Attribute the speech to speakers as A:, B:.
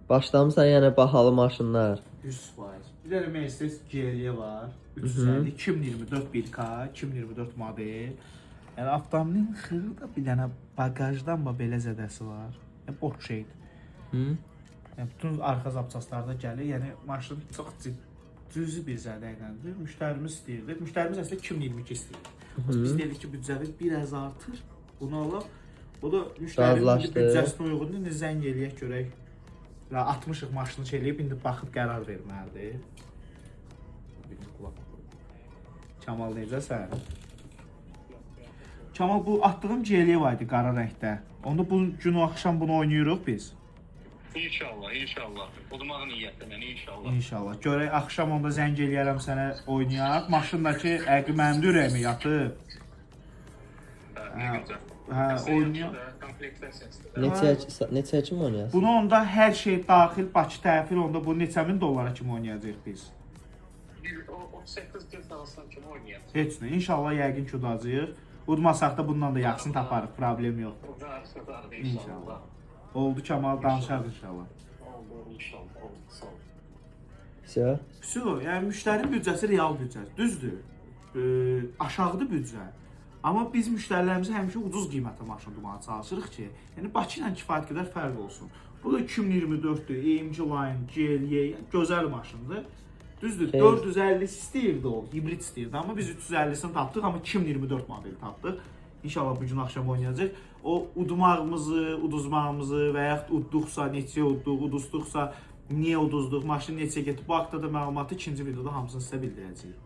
A: Başlamısan yəni bahalı maşınlar.
B: 100%. Bir dənə Mercedes GLE var. 350 2024 1K, 2024 model. Yəni avtomobilin xırda bir dənə bagajdan bax belə zədəsi var. Yəni boş şeydir.
A: Hı?
B: Yəni bütün arxa zapçaslarda gəlir. Yəni maşın çox cüzi bir zədə iləndir. Müştərimiz istəyirdi. Müştərimiz əslində 2022 istəyirdi. Biz dedik ki, büdcəvi biraz artır. Bunu alaq. O da müştərinin indi
A: Razılaşdı.
B: büdcəsinə uyğundur. İndi zəng eləyək görək. Ya 60-ıq maşını şey eləyib indi baxıb qərar verməlidir. Bir qulaq. Kamal necəsən? Kamal, bu atdığım GL var idi qara rəngdə. Onda bu gün o axşam bunu oynayırıq biz.
C: İnşallah, inşallah. Udmaq niyyətinə inşallah.
B: İnşallah. Görək axşam onda zəng eləyərəm sənə, oynayaq. Maşındakı əqi mənim də ürəyimə yatıb.
C: Hə, nə gözəl.
B: Hə, oynayaq.
C: Komplektasiyası.
A: Neçəyə kimi oynayasın?
B: Bunu onda hər şey daxil Bakı təhvil onda bu neçə min dollara kimi oynayacağıq biz?
C: O 38 cins arasından kimi oynayaq?
B: Heç nə. İnşallah yəqin ki udacağıq. Udmasaq da bundan da yaxşısını taparıq. Problem yox.
C: Udarıq, udarıq inşallah.
B: İnşallah. Oldu Kamal, danışarıq inşallah.
C: Oldu inşallah. Oldu. Sağ ol.
A: Vsyo?
B: Vsyo, yəni müştərinin büdcəsi real büdcədir. Düzdür. Aşağıdır büdcə. Amma biz müştərilərimizə həmişə ucuz qiymətə maşın tutmağa çalışırıq ki, yəni Bakı ilə kifayət qədər fərq olsun. Bu da 2024-dür, AMG Line, GLE, yəni gözəl maşındır. Düzdür,
A: Xeyr.
B: 450 istəyirdi o, hibrid istəyirdi, amma biz 350-sini tapdıq, amma 2024 modeli tapdıq. İnşallah bu gün axşam oynayacaq. O udmağımızı, uduzmağımızı və yaxud udduqsa, neçəyə udduq, uduzduqsa, niyə uduzduq, maşın neçəyə getdi, bu haqda da məlumatı ikinci videoda hamısını sizə bildirəcəyik.